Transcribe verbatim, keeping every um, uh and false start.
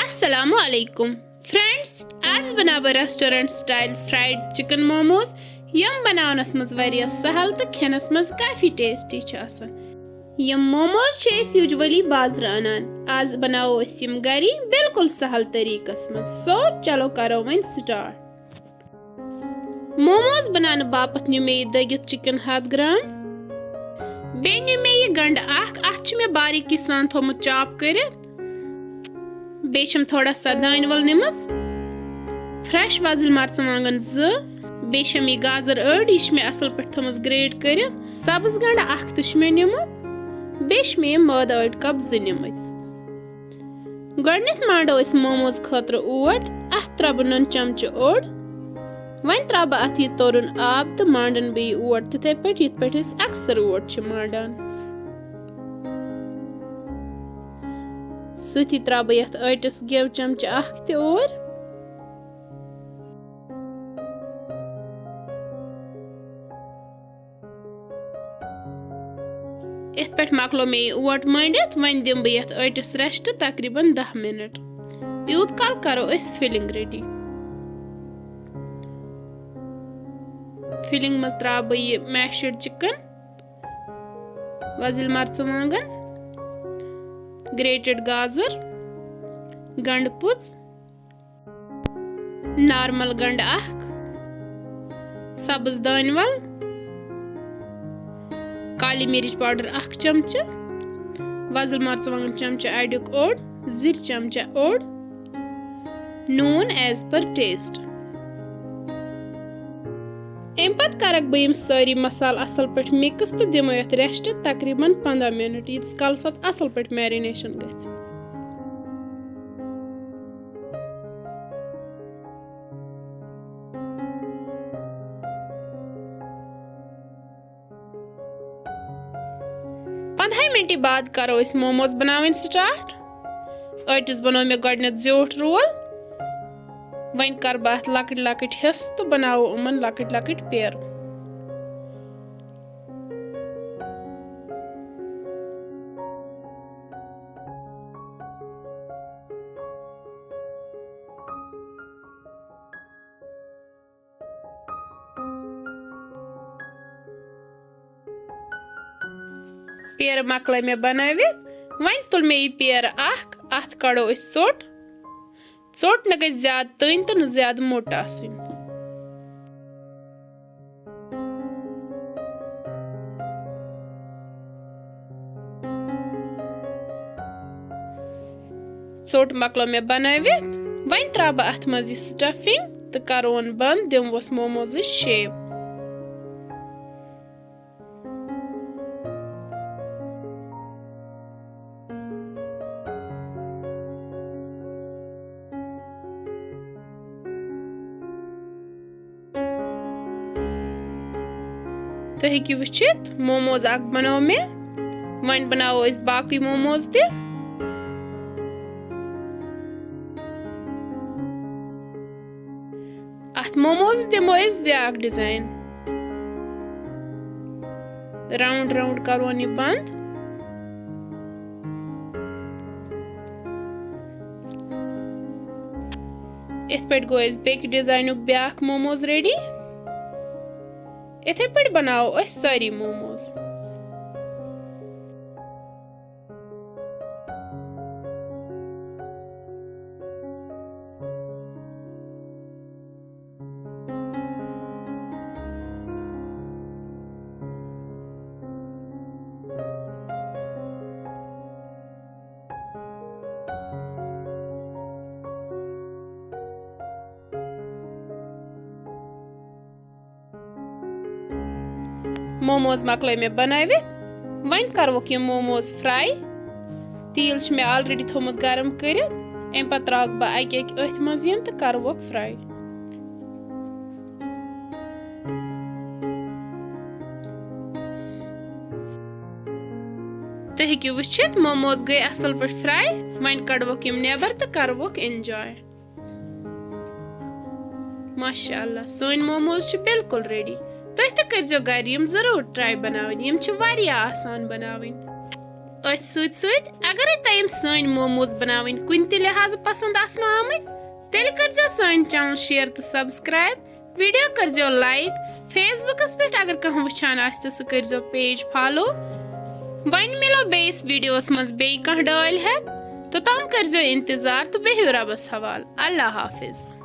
السلام علیکم فرینڈز، آز بناو بہٕ restaurant style fried chicken momos, یم بناونس منٛز واریاہ سہل تہٕ کھٮ۪نس منٛز کافی ٹیسٹی چھِ آسان۔ یم موموز چھِ أسۍ یوجولی بازرٕ انان، آز بناوو أسۍ یم گری بالکل سہل طریقس منٛز۔ سو چلو کرو وۄنۍ سٹارٹ۔ موموز بناونہٕ باپتھ نیوٗ مےٚ یہِ دٔگِتھ چکن ہَتھ گرام۔ بیٚیہِ نیوٗ مےٚ یہِ گنڈٕ اکھ، اتھ چھُ مےٚ باریٖکی سان تھوٚومُت چاپ کٔرِتھ۔ بیٚیہِ چھَم تھوڑا سا دانہِ ول نِمٕژ، فریش وۄزٕلۍ مرژٕوانٛگن زٕ، بیٚیہِ چھَم یہِ گازر أڑ، یہِ چھِ مےٚ اصل پٲٹھۍ تھٲومٕژ گریٹ کٔرِتھ۔ سبٕز گنڈٕ اکھ تہِ چھُ مےٚ نیوٗمُت، بیٚیہِ چھِ مےٚ یِم مٲدٕ أڑۍ کپ زٕ نِمٕتۍ۔ گۄڈٕنٮ۪تھ مانڈو أسۍ موموز خٲطرٕ اوٹ۔ اَتھ ترٛاوٕ بہٕ نُن چمچہٕ اوٚڑ۔ وۄنۍ ترٛاوٕ بہٕ اَتھ یہِ تُرُن آب تہٕ مانڈن بہٕ یہِ اوٹ تِتھَے پٲٹھۍ، یِتھ پٲٹھۍ أسۍ اکثر اوٹ چھِ مانڈان۔ سۭتی ترٛاوٕ بہٕ یَتھ ٲٹِس گٮ۪و چمچہٕ اکھ تہِ اور۔ یِتھ پٲٹھۍ مۄکلو مےٚ یہِ اوٹ مٲنڈِتھ، وۄنۍ دِمہٕ بہٕ یَتھ ٲٹِس rest تقریباً دَہ minute۔ یوٗت کال کرو أسۍ filling ready۔ Filling منٛز ترٛاوٕ بہٕ یہِ mashed chicken، وۄزٕلۍ مرژٕوانٛگن، grated گازر، گنڈٕ پُژھ، normal گنڈٕ اکھ، سبٕز دانہِ ول، کالی مرچ powder اکھ چمچہٕ، وۄزٕلۍ مرژٕوانٛگن چمچہٕ اَڈیُک اوٚڑ، زِرۍ چمچہٕ اوٚڑ، نوٗن as per taste۔ اَمہِ پتہٕ کرکھ بہٕ یِم سٲری مسالہٕ اصل پٲٹھۍ mix تہٕ دِمو یَتھ rest تقریباً پنٛداہ minute، ییٖتِس کالس اَتھ اصل پٲٹھۍ marination گژھِ۔ پنٛدہاے مِنٹہِ بعد کرو أسۍ موموز بناوٕنۍ start۔ ٲٹِس بنوو مےٚ گۄڈٕنٮ۪تھ زیوٗٹھ roll۔ وۄنۍ کرٕ بہٕ اَتھ لۄکٕٹۍ لۄکٕٹۍ حصہٕ تہٕ بناوو یِمن لۄکٕٹۍ لۄکٕٹۍ پیرٕ۔ پیرٕ مۄکلٲے مےٚ بنٲوِتھ۔ وۄنۍ تُل مےٚ یہِ پیرٕ اکھ، اَتھ کڑو أسۍ ژوٚٹ۔ ژوٚٹ نہٕ گژھِ زیادٕ تٔنۍ تہٕ نہٕ زیادٕ موٚٹ آسٕنۍ۔ ژوٚٹ مۄکلٲو مےٚ بنٲوِتھ۔ وۄنۍ ترٛاوٕ بہٕ اَتھ منٛز یہِ stuffing تہٕ کَرون بنٛد، دِموس موموزٕچ shape۔ تُہۍ ہیٚکِو وٕچھِتھ، موموز اکھ بنوو مےٚ۔ وۄنۍ بناوو أسۍ باقٕے موموز تہِ۔ اَتھ موموز دِمو أسۍ بیٛاکھ design۔ Round round کرون یہِ بنٛد۔ یِتھ پٲٹھۍ گوٚو اَسہِ بیٚکہِ designُک بیٛاکھ موموز ready۔ یِتھَے پٲٹھۍ بناوو أسۍ سٲری موموز۔ موموز مۄکلٲے مےٚ بنٲوِتھ۔ وۄنۍ کروکھ یِم موموز fry۔ تیٖل چھُ مےٚ already تھوٚومُت گرم کٔرِتھ۔ اَمہِ پتہٕ ترٛاوَکھ بہٕ اَکہِ اَکہِ أتھۍ منٛز یِم تہٕ کروکھ fry۔ تُہۍ ہیٚکِو وٕچھِتھ، موموز گٔے اَصٕل پٲٹھۍ fry۔ وۄنۍ کڑوکھ یِم نٮ۪بر تہٕ کروکھ enjoy۔ ماشاء اللہ، سٲنۍ موموز چھِ بالکل ready۔ تُہۍ تہِ کٔرزیٚو گرِ یِم ضروٗر try بناوٕنۍ، یِم چھِ واریاہ آسان بناوٕنۍ۔ أتھۍ سۭتۍ سۭتۍ اگرے تۄہہِ یِم سٲنۍ موموز بناوٕنۍ کُنہِ تہِ لحاظہٕ پسند آسنو آمٕتۍ، تیٚلہِ کٔرزیو سٲنۍ channel share تہٕ subscribe، video کٔرزیو like، Facebookس پٮ۪ٹھ اگر کانٛہہ وٕچھان آسہِ تہٕ سُہ کٔرزیو page follow۔ وۄنۍ مِلو بیٚیِس videoس منٛز بیٚیہِ کانٛہہ ڈٲلۍ ہٮ۪تھ، توٚتام کٔرزیو انتظار تہٕ بِہِو رۄبس حوالہٕ۔ اللہ حافظ۔